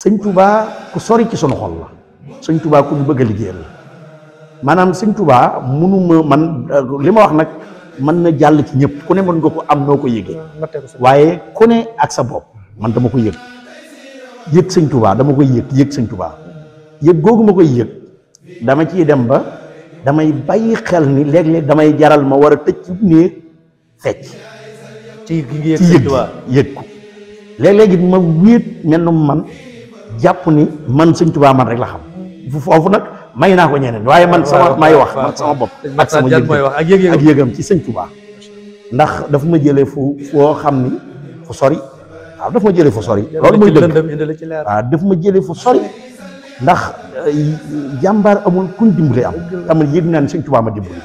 sëñ Touba ku sori ci sunu xol la sëñ Touba ku ñu bëgg a liggéeyal la maanaam sëñ Touba munuma man li ma wax nag mën na jàll ci ñëpp ku ne mën nga ko am noo ko yëgee waaye ku ne ak sa bopp man dama ko yëg sëñ Touba dama koy yëg sëñ Touba yëg googu ma koy yëg dama ciy dem ba damay bàyyi xel ni léeg-léeg damay jaral ma war a tëj ci néeg fecc ci yëg ko léeg-léegi ma wéet mel na man jàpp ni man sëñ Touba man rek la xam foofu nag may naa ko ñeneen waaye man sama may wax man sama bopp ak sama yëgam ci sëñ Touba ndax dafa ma jëlee foo xam ni fu sori waaw dafa ma jëlee fu sori loolu mooy dëgg waaw dafa ma jëlee fu sori ndax jàmbaar amul kuñ dimbali am xam ne yëg naa ni sëñ Touba ma dimbali